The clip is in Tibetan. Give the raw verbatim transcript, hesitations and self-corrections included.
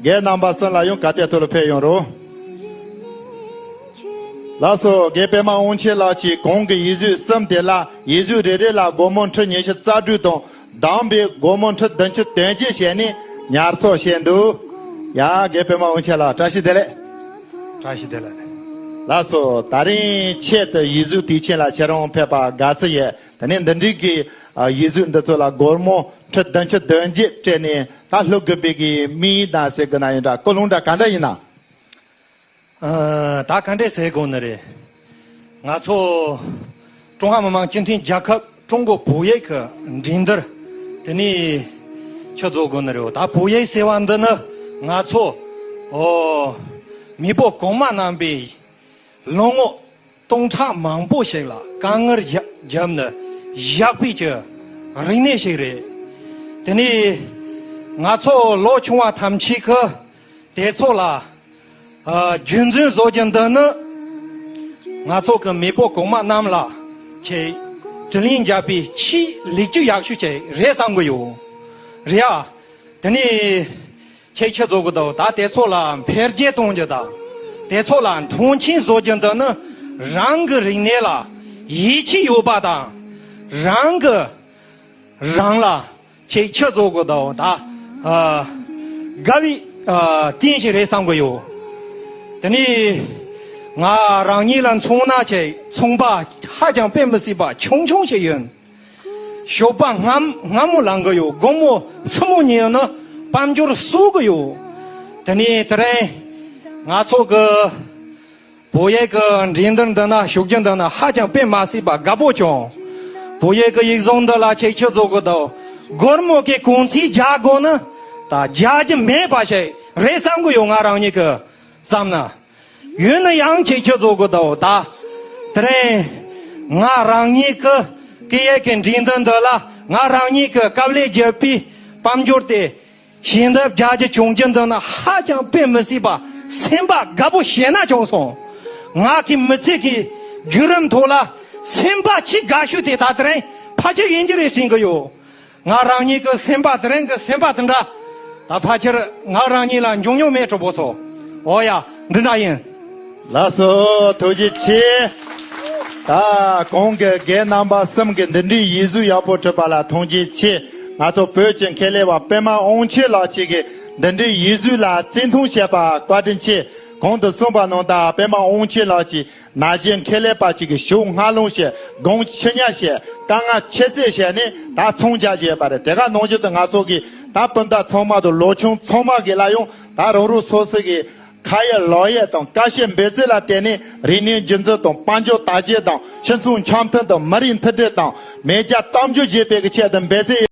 རྒན་རྣམ་པ་གསུམ་ལ་ཡང་ག་དེ་ཐོག་ལ་ཕེབས་ཡོང་རོགས། ལགས་སོ། རྒན་པད་མ་དབང་ཆེན་ལགས་ཀྱིས་གོང་གི་ཡིག་གཟུགས་གསུམ་དེ་ལ་ཡིག་གཟུགས་རེ་རེ་ལ་སྒོར་མོ་ཁྲི་ཉི་ཤུ་རྩ་དྲུག་དང་། བདམས་པའི་སྒོར་མོ་ཁྲི་བདུན་ཅུ་དོན་བརྒྱད་བྱས་ནས་ཉར་ཚགས་བྱས་འདུག། ཡ། རྒན་པད་མ་དབང་ཆེན་ལགས། བཀྲ་ཤིས་བདེ་ལེགས། བཀྲ་ཤིས་བདེ་ལེགས། ལགས་སོ། ད་རིང་ཆེད་དུ་ཡིག་གཟུགས་དུས་ཆེན་ལ་ཁྱེད་རང་ཕེབས་པ་དགའ་བསུ་ཡོད། དེ་ནས་འདི་འདྲའི་གི་ཡིག་གཟུགས་འདི་ཚོ་ལ་སྒོར་མོ་ཁྲི་བདུན་ཅུ་དོན་བརྒྱད་སྤྲད་ནས་ད་ལྷུག་དགོས་པའི་གི་དམིགས་ཡུལ་དང་ཟེར་གི་ན་ཡིན་འདྲ། ཀུན་སློང་འདྲ་ག་འདྲ་ཡིན་ན། ཨ། ད་ག་འདྲས་ཟེར་དགོས་ནི་རེད། ང་ཚོ་ཀྲུང་ཧྭ་མི་དམངས་སྤྱི་མཐུན་རྒྱལ་ཁབ་ཀྲུང་གོ་བོད་ཡིག་གི་འགྲན་བསྡུར་དེ་ནས་ཆི་བཟོ་དགོས་ནི་རེད། ད་བོད་ཡིག་ཟེར་བ་འདི་ནི་ང་ཚོ། ཨོ། མེས་པོ་གོང་མ་རྣམ་པས་ལོ་ངོ་སྟོང་ཕྲག་མང་པོ་ཞིག་ལ་དཀའ་ངལ་བརྒྱབ་ནས་བཞག་པའི་གི་རིག་གནས་ཤིག་རེད། དེ་ནས་ང་ཚོ་ལོ་ཆུང་བ་ཐམས་ཅད་ཀྱིས་དེ་ཚོ་ལ། ཨ། རྒྱུན་འཛིན་བཟོ་རྒྱུ་འདི་ནི་ང་ཚོ་གི་མེས་པོ་གོང་མ་རྣམས་ལ་ཁྱེད་དྲིན་ལན་འཇལ་བའི་ཆེས་ལེགས་སྐྱེས་ཡག་ཤོས་ཅིག་རེད་བསམ་གི་ཡོད། རེད་ཨ། དེ་ནས་ཁྱེད་ཆི་བཟོ་གི་འདུག། ད་དེ་ཚོ་ལ་འཕེལ་རྒྱས་གཏོང་རྒྱུ་དང་། དེ་ཚོ་ལ་མཐོང་ཆེན་བཟོ་རྒྱུ་འདི་ནི་རང་གི་རིག་གནས་ལ་ཡིད་ཆེས་ཡོད་པ་དང་། རང་གི་རང་ལ་ཁྱེད་ཆི་བཟོ་གི་འདུག། ད། ཨ། དགའ་བའི། ཨ། རྟེན་ཞིག་རེད་བསམ་གི་ཡོད། དེ་ནས་ང་རང་ཉིད་ལ་མཚོན་ན་ཁྱེད་ཚོང་པ་ཧ་ཅང་དཔེ་མི་སྲིད་པ་ཆུང་ཆུང་ཞིག་ཡིན། ཞོགས་པ་སྔ་སྔ་མོ་ལངས་གི་ཡོད། དགོང་མོ་སྲུ་མོ་ཉལ་ནས་དཔལ་འབྱོར་གསོག་གི་ཡོད། དེ་ནས་དེ་རིང་ང་ཚོ་གི་བོད་ཡིག་གི་འགྲན་བསྡུར་འདི་ན་ཞུགས་རྒྱུ་འདི་ན་ཧ་ཅང་དཔེ་མ་སྲིད་པ་དགའ་པོ་བྱུང་། བོད་ཡིག་གི་ཡིག་ཚང་འདི་ལ་ཁྱེད་ཆི་བཟོ་གི་འདུག། སྒོར་མོ་གི་གུང་ཚིགས་རྒྱག་དགོས་ན་ད་རྒྱག་རྒྱུ་མེད་པ་ཞིག་རེད་བསམ་གི་ཡོད། ང་རང་ཉིད་ཀྱི་བསམ་ན། ཡིན་ན་ཡང་ཁྱེད་ཆི་བཟོ་གི་འདུག། ད་དེ་རིང་ང་རང་ཉིད་ཀྱི་སྐད་ཡིག་གི་འགྲན་བསྡུར་འདི་ལ་ང་རང་ཉིད་ཀྱི་དཀའ་ལས་བརྒྱབ་པའི་དཔལ་འབྱོར་དེ་ཞལ་འདེབས་རྒྱག་རྒྱུ་བྱུང་རྒྱུ་འདི་ནི་ཧ་ཅང་དཔེ་མི་སྲིད་པ་སེམས་པ་དགའ་པོ་ཞེ་ན་བྱུང་སོང་། ང་གི་མི་ཚེ་གི་བརྒྱུད་རིམ་ཐོག་ལ་སེམས་པ་ཆེས་དགའ་ཤོས་དེ་ད་དེ་རིང་ཕལ་ཆེར་ཡིན་གྱི་རེད་དྲན་གྱི་ཡོད། ང་རང་ཉིད་ཀྱི་སེམས་པ་དེ་རིང་གི་སེམས་པ་དེ་འདྲ། ད་ཕལ་ཆེར་ང་རང་ཉིད་ལ་འབྱུང་མྱོང་མེད། གྲོགས་པོ་ཚོ། འོ་ཡ། འདི་འདྲ་ཡིན། ལགས་སོ། ཐུགས་རྗེ་ཆེ། ད་གོང་གི་རྒན་རྣམ་པ་གསུམ་གྱིས་འདི་འདྲའི་ཡིག་གཟུགས་ཡག་པོ་ཕུལ་བ་ལ་ཐུགས་རྗེ་ཆེ། ང་ཚོ་བོད་ཀྱི་མཁས་ལས་པ་པད་མ་དབང་ཆེན་ལགས་ཀྱིས་འདི་འདྲའི་ཡིག་གཟུགས་ལ་བརྩི་མཐོང་བྱས་པ་བཀའ་དྲིན་ཆེ། གོང་དུ་གསུངས་པ་ནང་ལྟར་པད་མ་དབང་ཆེན་ལགས་ཀྱིས་ན་གཞོན་མཁས་ལས་པ་ཅིག་གི་ཞོགས་སྔ་ལངས་བྱས། དགོང་ཕྱི་ཉལ་བྱས། དཀའ་ངལ་ཁྱད་བསད་བྱས་ནས་ད་ཚོང་རྒྱག་བྱས་པ་རེད། དེ་ག་ནང་བཞིན་དུ་ང་ཚོ་གིས་ད་སྤུན་ཟླ་ཚང་མ་དང་ལོ་ཆུང་ཚང་མ་གི་ལ་ཡང་ད་རང་རང་སོ་སོ་གི་ཁ་ཡོད་ལག་ཡོད་དང་དཀའ་སྤྱད་འབད་བརྩོན་ལ་བརྟེན་ནས་རིག་གནས་རྒྱུན་འཛིན་དང་དཔལ་འབྱོར་དར་རྒྱས་དང་སྤྱི་ཚོགས་འཆམ་མཐུན་དང་མི་རིགས་མཐུན་སྒྲིལ་དང་མེས་རྒྱལ་དར་འཕེལ་བྱེད་པའི་གི་ཆེད་དུ་འབད་བརྩོན།